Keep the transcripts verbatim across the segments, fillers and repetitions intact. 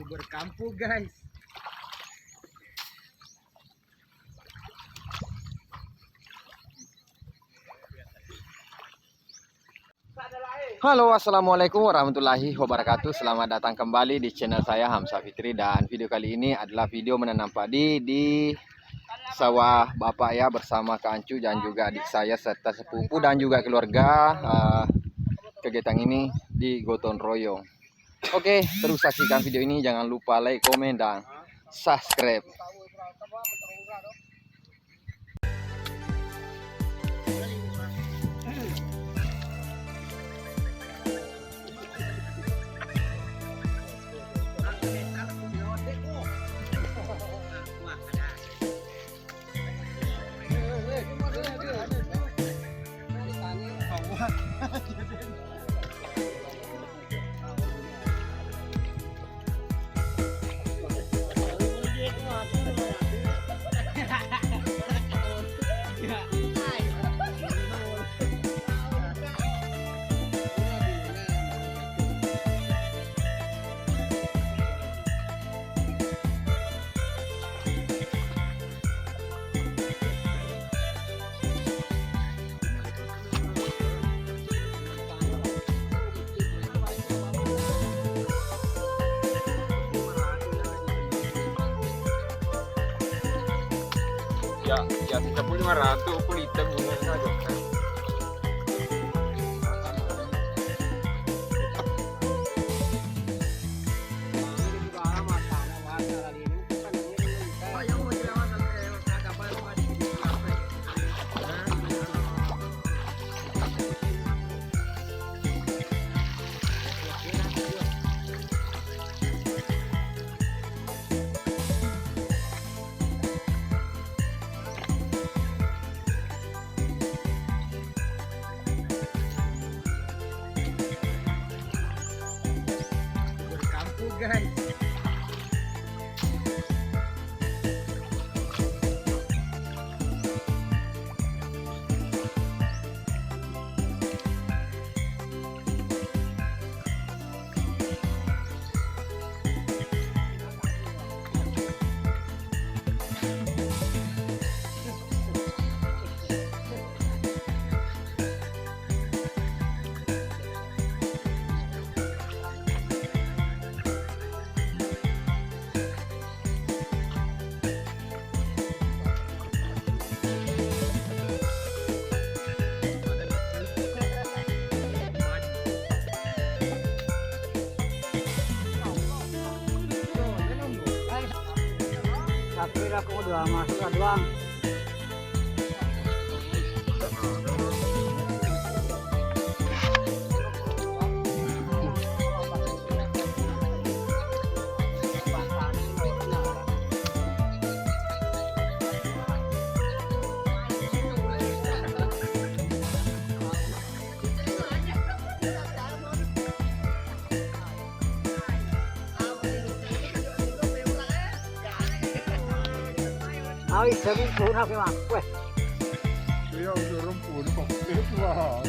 Berkampung, guys. Halo, assalamualaikum warahmatullahi wabarakatuh. Selamat datang kembali di channel saya, Hamsa Fikri, dan video kali ini adalah video menanam padi di sawah Bapak ya, bersama Kak Ancu dan juga adik saya serta sepupu dan juga keluarga. Eh, kegiatan ini di gotong royong. Oke, terus saksikan video ini, jangan lupa like, komen, dan subscribe. Ya, ya, tiga puluh lima ratus, aku liter bunga saja. Berkampung, guys. Tapi aku dua mas doang. Awi, sering pun aku, Mas. Weh. Iya, udah rempun kok. Eh, Tuhan.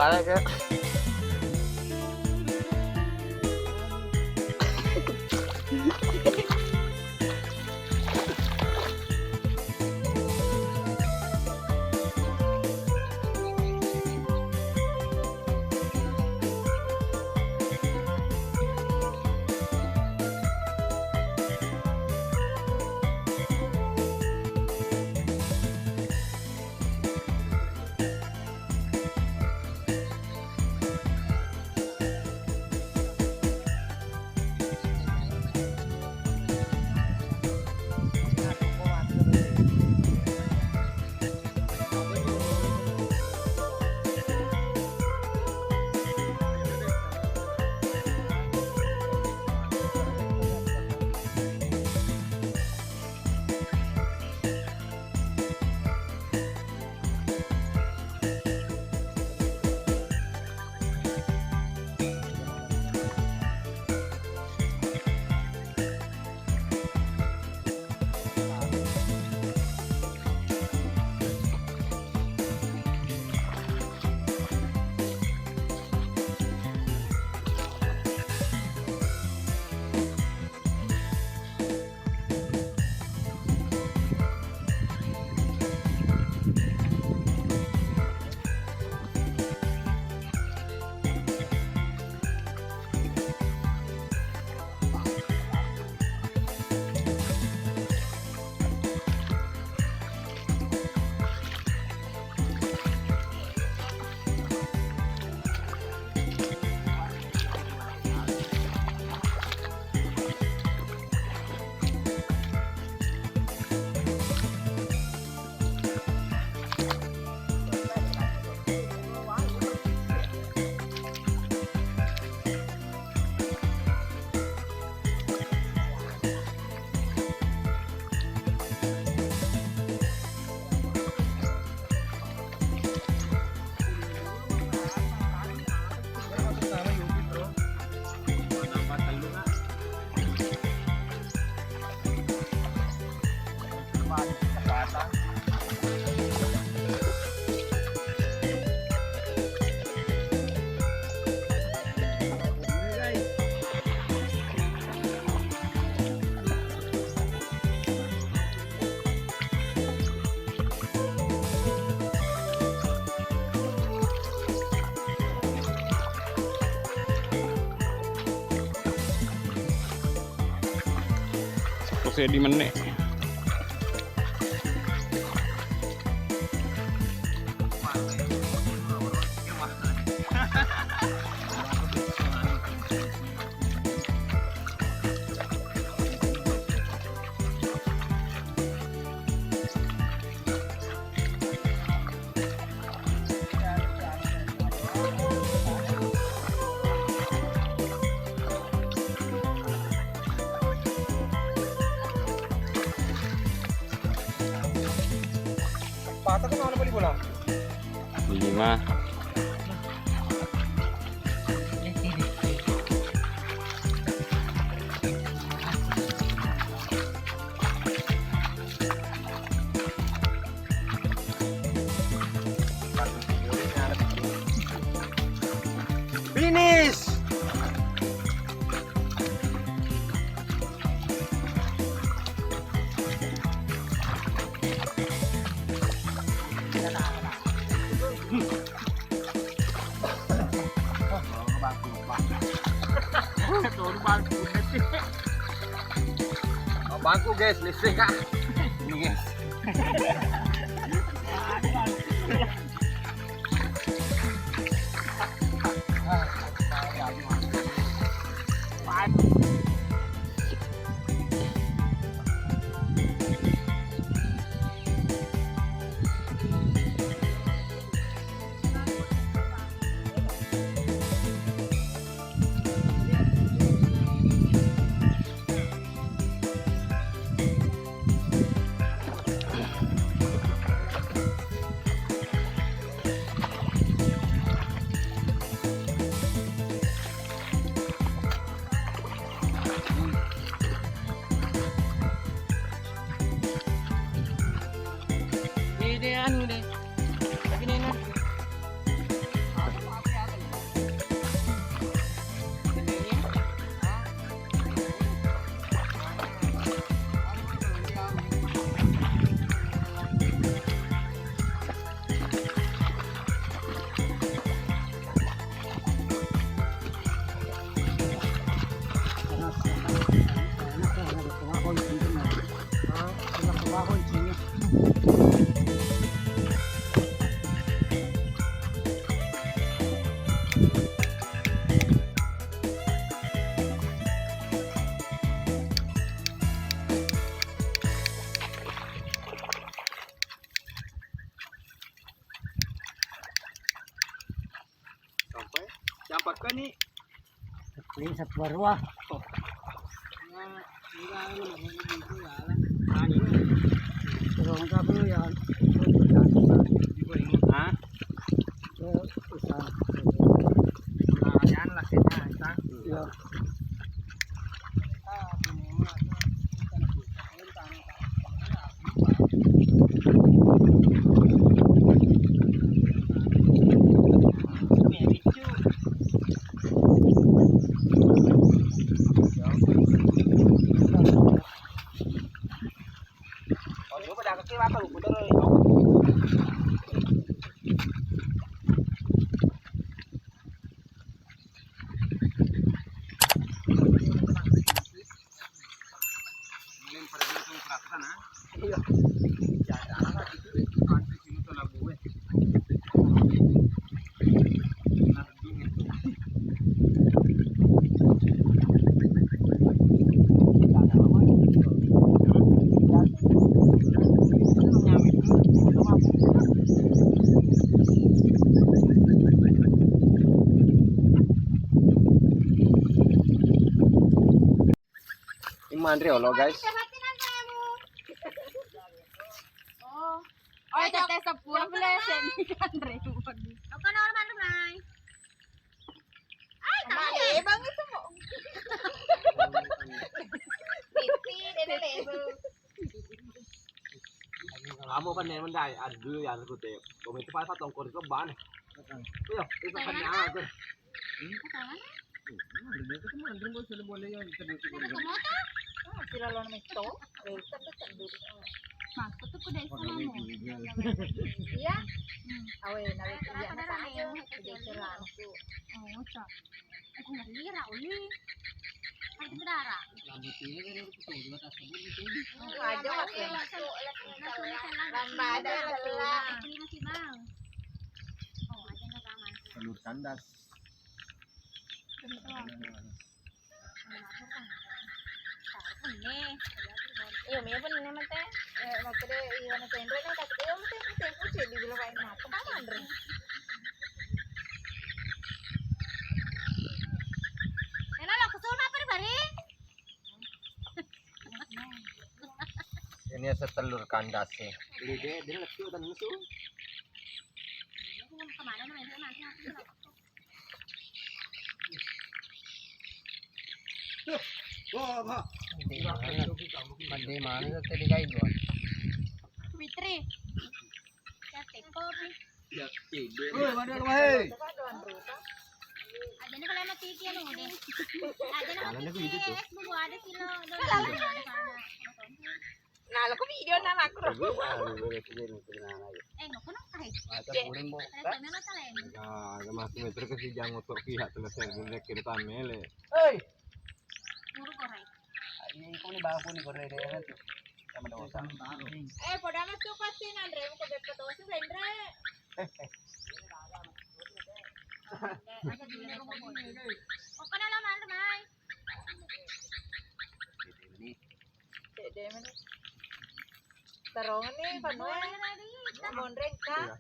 Ada ke? Seppulo seddi menit. Patah kan mana beli bola? Lima. Finish. Bangku, guys, listrik, Kak. Ini, guys. Sampai, sampai ke ni. Ini satu arwah. Terus enggak dulu ya. Hah? Ke usaha. Nah, jangan lah sini, Kang. Iya. Iya. Ini manre olo, guys. Oh, tete sepuluh belas ya, ini kan ribu. Oke, nomor mana, Mai? Ai, tadi bang itu mau. Pipi, dede lebu. Kamu kan yang mendai, aduh ya aku teh. Kamu itu pas tongkor ke ban. Iya, itu kan aku. Sila lo metto, eh, tapi tedduri. Maksud tuh kuda itu mau. Iya. Awe, nawe iya, masa aja. Kuda itu langsung. Oh, cok. Eh, ngeri ra, uli. Kan kita darah. Aja masih. Lamba ada lah. Ini masih bang. Oh, ada nih, Bang. Telur kandas. Iya, mie pun ini mate. Eh, mate deh, iya, mate Indra nih, tapi iya, mate, mate, mate, dibilang kayak mate. Kamu, Andre? Enak lo, kesel apa nih, Bari? Ini ase telur kandas ya. Ini dia, dia lesu dan lesu. Kemana namanya? Nanti aku Mande mana? Mande mana tadi kai gua? Fitri. Ya, teko, Pi. Ya, tidak. Woi, waduh, woi. Aja nih kalau mati dia nih, deh. Aja nih mati dia, es buku ada sih lo. Udah, udah, udah, udah, udah. Nah, lo kok video nama aku, Ro? Iya, anu, gue liat ini, gue nanya aja. Eh, nggak pernah, eh. Mata kuring, Bu. Teleponnya mata lain. Nah, ada masuk metro ke si Jang motor pihak, terus saya bunda kiri tamele. Hei! Buru, Ro. Ini kok ini bawa nih, Ro, deh, kan tuh. Sama dosa. Eh, padahal tuh pasti Andre, mau ke dekat dosa, Andre. Eh, eh. Pokoknya lo malu, Mai. Ini Cedde meni. Tarongeng ni, panu e. Monreng ka.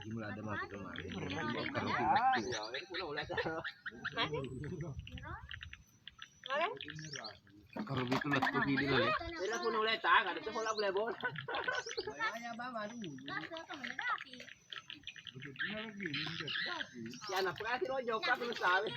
Jumlah ada mati kemarin. Mane? Kalau gitu lah, tuh sini lah, ya. Ira pun oleh tang, ada tuh bola, boleh bola. Ya, ya, Bang, aduh. Ya, anak pengasih rojok, aku sawi.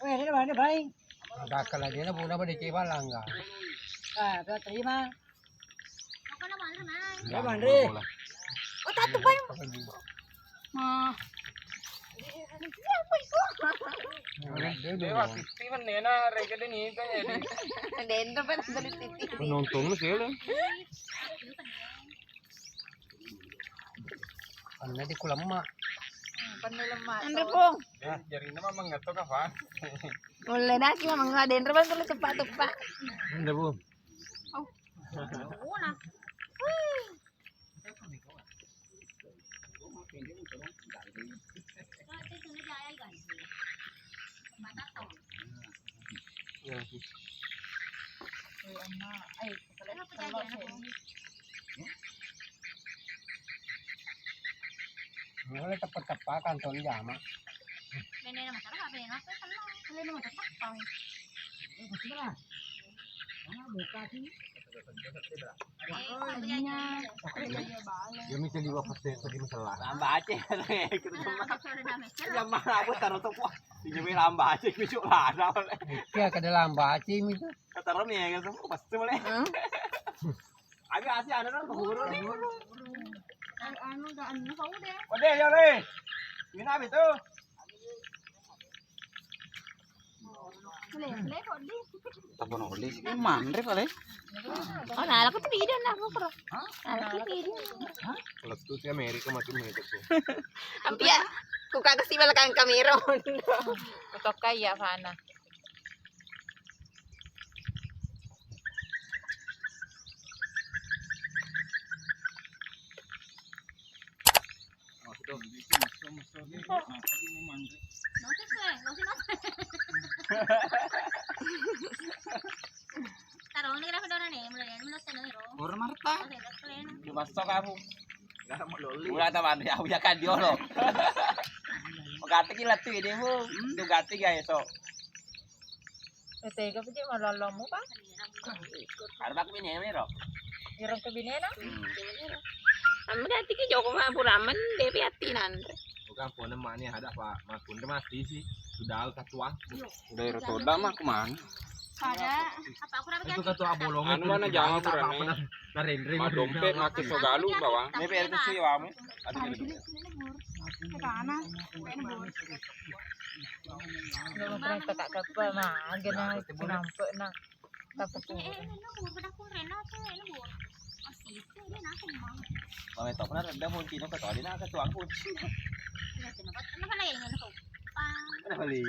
Eh, ini mana, Bang? Bakal aja lah, bola pada cewa langga. Ah, terima. Ya, Andre. Oh, tatu, Bang. Nah. Dewa titti mennena rega de niga jadi. Dendro pa tuli titti. Penonton sih. Panna di kulemma. Panna lemma. Andre pong. Jari nama mengetok apa? Mulai dah sih memang ada Andre bang kalau cepat tuh pak. Andre pong. Oh. Oh nah. Mulai tepat-tepat kantong jama. Bene nama cara apa ya? Apa ya? Kalau nama tetap kau. Mana buka sih? Ya mesti dua persen tadi masalah. Lamba Aceh. Yang mana aku taruh tuh wah. Ini lamba Aceh kucuk lada. Iya kada lamba Aceh itu. Taruh nih ya gitu. Pasti boleh. Agak asli ada dong keburu nih. Anu udah anu kau deh. Udah ya le. Ini habis tuh. Tapono oli. Manre pale. Oh, nah, aku tuh video nah, aku pro. Nah, aku video. Kalau tuh si Amerika macam itu tuh. Ampia, ku kagak sih belakang kamera. Kutoka iya fana. Taroni kira kedona nih, mulai dari menurut saya nih, Ro. Orang Marta. Oke, let's play nah. Di masuk aku. Udah tak bantu ya, udah kan dia lo. Mengganti kilat tuh ini bu, mengganti ya itu. Eh, tega pejik malolongmu, Bang? Arep aku bine ro. Ireng ke binena? Hmm. Amba ganti ki joko ma puramen, depi ati nanre. Bukan pone mani ada Pak Makun mati sih. Sudah katuang. Udah iro toda mah kemana? Kada. Apa aku rame itu ganti? Ketua bolongan. Anu mana jangan kurang nih. Narendring. Ma dompet mati sogalu bawang. Ini P R T C wamu. Ada di sini, sini, Bur. Ke sana. Ini, Bur. Nggak mau pernah kakak kepala, nah, agak nah, nampak, nah. Tapi eh, eh, ini, Bur, udah aku rena tuh, ini, Bur. Oh, situ dia nangkep, Bang. Mame tok na renda mun kino ka tadi na ka tuang pun. Iya, kenapa? Kenapa lagi ini tuh? Pang. Kenapa lagi?